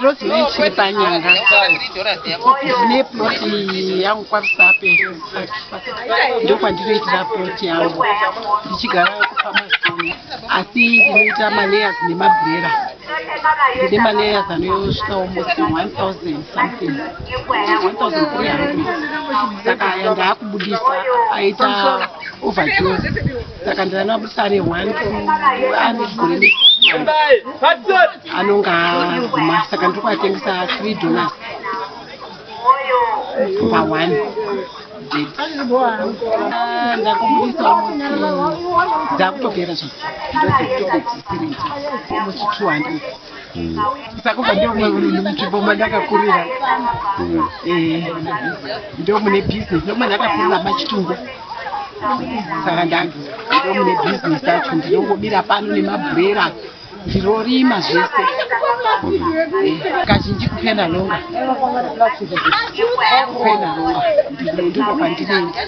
Ndinonzi Mai Chiripanyanga. Ndine ploti yangu kwaRusape, ndokwandinoitira ploti yangu ndichigara kuFamazon, asi ndinoita malayers nemabhurera. Ndine malayers anosvika almost 1000 something, 1300. Saka aya ndaakubudisa aita overdue, saka ndinabudisa ane one ane gore anonga aguma, saka ndiri kuatengesa $3 pa1. Ndakubudisa almost dzakutopera zvese, ndodzekutopedzisira idzo, almost 200. Saka kubva ndo munzvimbo mandakakurira, ndo mune bhizinesi, ndo mandakakurira maChitungu, saka ndo mune bhizinesi yacho. Ndinongomira pano nemabhurera, ndinorima zvese. Kazhinji kuPenhalonga, kuPenhalonga ndiko kwandinoenda.